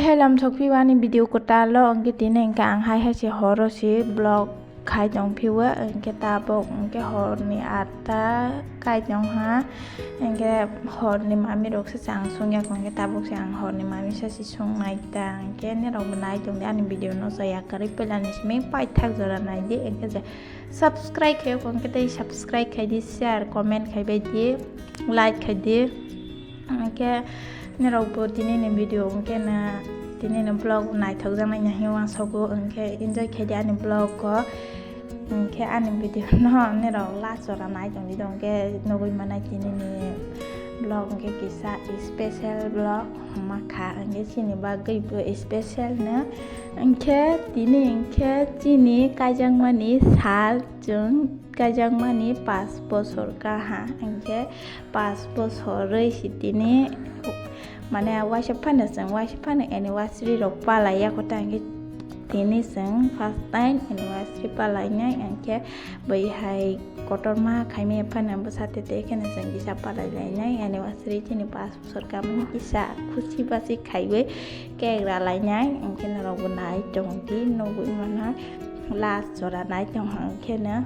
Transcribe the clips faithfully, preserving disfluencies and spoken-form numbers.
Hello, thokphi ani video kwtal o, hwnkhe tini hwnkhe ang hai hai se horo se vlog khai tong phiyo, hwnkhe tabuk hwnkhe horni atta kai tong ha, hwnkhe horni mami rok se chang sung ya, hwnkhe tabuk se ang horni mami sa se sung nai ta, hwnkhe norok bo nai tong di ani video no chaya kwrwi puila ni simi paithak jora nai di, hwnkhe je subscribe khai khe hwnkhe tei subscribe khai di, share, comment khai bai di, like khai di. Hwnkhe norok bo tini ni video hwnkhe na tini ni vlog naithok jak nai hinwi uansukgo, hwnkhe enjoy khai di ani vlog o. Hwnkhe ani video no norok last jora nai tong di, hwnkhe nugwi manai tini ni vlog hwnkhe kisa special vlog wngma kha, hwnkhe chini bagwi bo special no. Hwnkhe tini hwnkhe chini kaijakmani sal, chwng kaijakmani pash bosor kaha, hwnkhe pash bosor rwi si tini, mane, waisa phano chwng waisa phano anniversary rok palai ya kho ta, hwnkhe tini chwng first time anniversary palai nai, hwnkhe bai hai kotorma khaimaya phano bwsa tete kheno chwng kisa palai lai nai anniversary chini pash bosor kamani kisa khusi basi khaiwi cake ra lai nai, hwnkhe norok bo nai tong di, nugwi mano last jora nai tong hwnkhe no.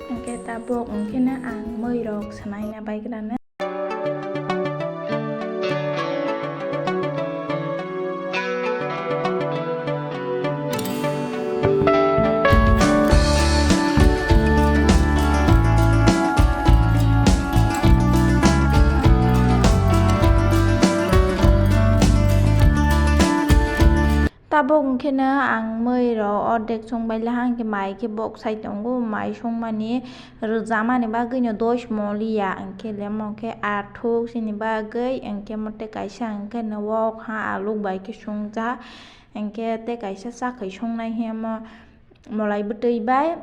Hwnkhe tabuk hwnkhe no ang mui rok sanai na bai gra no. Tabuk hwnkhe no ang mui rok ordek song bai laha, hwnkhe mai khe bok sai tongo, mai songmani rwjamani bagwi no dosh moli ya, hwnkhe lemo khe athuk sini bagwi, hwnkhe mote kaisa hwnkhe no wok ha aluk bai khe songja, hwnkhe tei kaisa chakhwi songnai himo molai bwtwi bai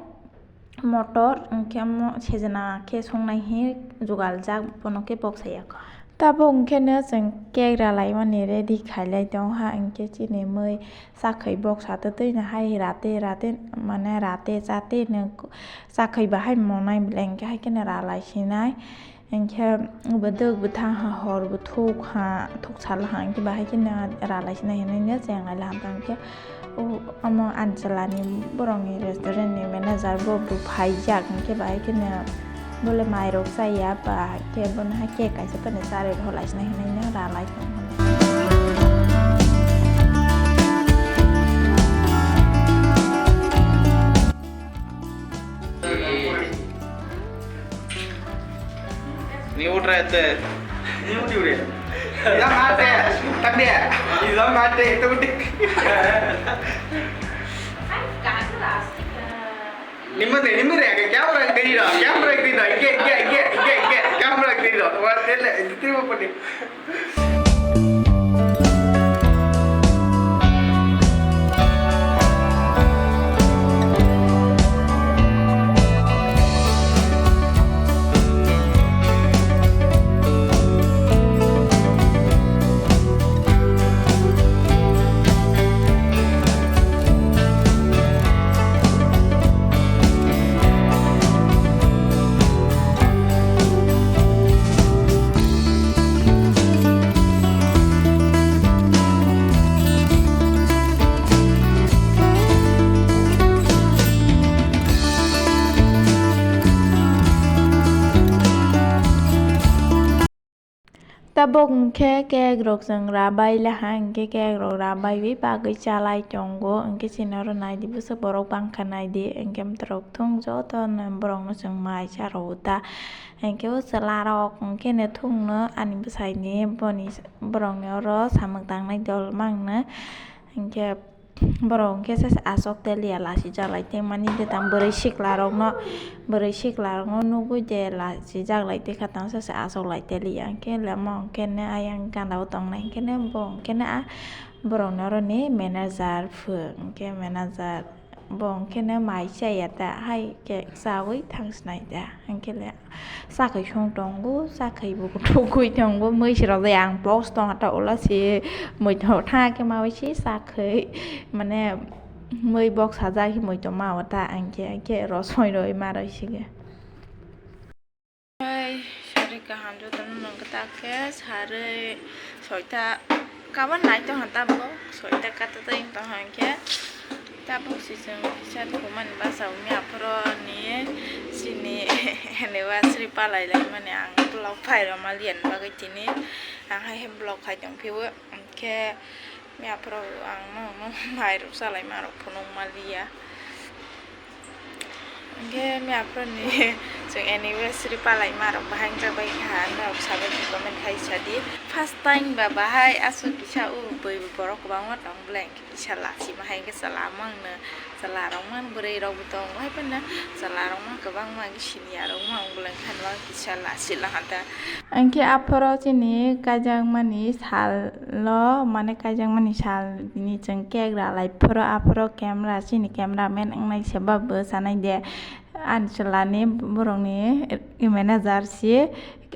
motor, hwnkhe mo sejena khe songnai hi jugal jak, bono khe bok saya kho. Tabuk hwnkhe no chwng cake ralaimani ready khailai tong ha, hwnkhe chini mui chakhwi bok sa twtwi no hai rate rate, mane rate chate no chakhwi bahai monai belai hwnkhe hai kheno ralai sinai. Hwnkhe bo dwk bwthang ha, hor bo thuk ha, thuk sal ha, hwnkhe bahai kheno ralai sinai hinwi no cheng lai laham kha. Hwnkhe o, omo ani chwla ni borok ni restaurant ni manager bo, bo phaijak, hwnkhe bahai kheno bole mai rok chaya ba, khe bono hai cake kaisa phano charwi rw lai sinai hinwi no ralai tong. Ni utra ete. Ni utra ure. Ida mate, tande. Ida mate, itu dik. Ni mate, ni mate, camera diri dah, camera diri dah. Ike, ike, ike, ike, ike, camera diri dah. Wah, tele, itu tiba pun ni. Tabuk hwnkhe cake rok chwng rabai laha, hwnkhe cake rok rabaiwi bagwi chalai tongo, hwnkhe chini oro naidi bwswk borok bangkha naidi, hwnkhe mwtrok thung jotono borokno chwng mai charwo ta, hwnkhe o chwla rok hwnkhe no thungno ani bwsaini boni borokni oro samwk tangnai dol mangno, hwnkhe. Borok hwnkhe se aswk teliya lasijak lai tongmani, de tang bwrwi siklarokno, bwrwi siklarokno nugwi de lasijak lai tongkha, tang se aswk lai teliya. Hwnkhe lemo hwnkhe ne ayang gana o tongnai, hwnkhe ne bo hwnkhe ne a borokni oroni manager phu, hwnkhe manager bo hwnkhe ne mai chaya ta, hai khe chawi thang sinai ta, hwnkhe le. Chakhwi song tongo, chakhwi bo thugwi tongo, mui sirok de ang box tong ata ola se mui tong tha khe ma bai se chakhwi mane mui box sajak hi mui tong ma ota ang khe, ang khe rosoi roi ma roi sige. Ai, sari kaham jotono nang khe ta khe sari soita. Kaban nai tong hwn tabuk, soita kata tei tong hwn khe. Tabuk si chwng kisa thumani basa umi aphoro ni sini anniversary palai lai mani ang vlog phai rw maliya ni bagwi tini ang hai hai vlog khai tong phio. Hwnkhe mi aphoro ang no no mai rok chalai ma rok phunuk maliya. Hwnkhe mi aphoroni chwng anniversary palai ma rok bahai wngjabai kha, norok sabai comment khai sadi. First time ba bahai aswk kisa o bwi borok kwbangma tong, bwlai hwnkhe kisa lachima hai hwnkhe chwla mangno, chwla rok mang bwrwi rok bo tong, bahai phano chwla rok mang kwbangma hwnkhe siniya rok mang, bwlai hwnkhe hwnba kisa lachila hanta. Hwnkhe aphoro chini kaijakmani salo, mane kaijakmani sal ni chwng cake ralai phoro, aphoro camera, chini camera man wngnai se ba bwsa nai de. Ani chwla ni borok ni manager si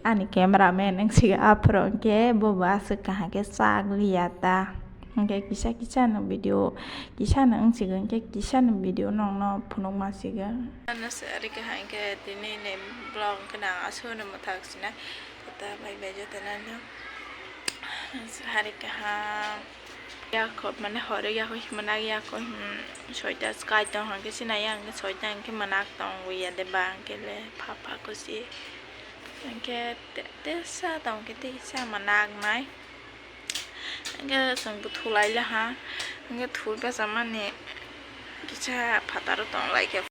ani camera man wng si aphoro, hwnkhe bo bo aswk kaham khe chak liya ta. Hwnkhe kisa kisa no video, kisa no wng si hwnkhe kisa no video nong no phunuk ma si. Ano se ari kaham khe tini ni vlog hwnkhe nang aswk no mwthak sinai. Tata bai bai joto nani hari kaham. Yakho mane horo yakho himna yakho, hmm, soita sky tong hwnkhe sinai ang soita hwnkhe manak tong ya de ba hwnkhe le pha pha kusi hwnkhe te te sa tong khe te sa manak nai. Hwnkhe chwng bo thulai laha, hwnkhe thul bacham mani kisa phataro tong lai khe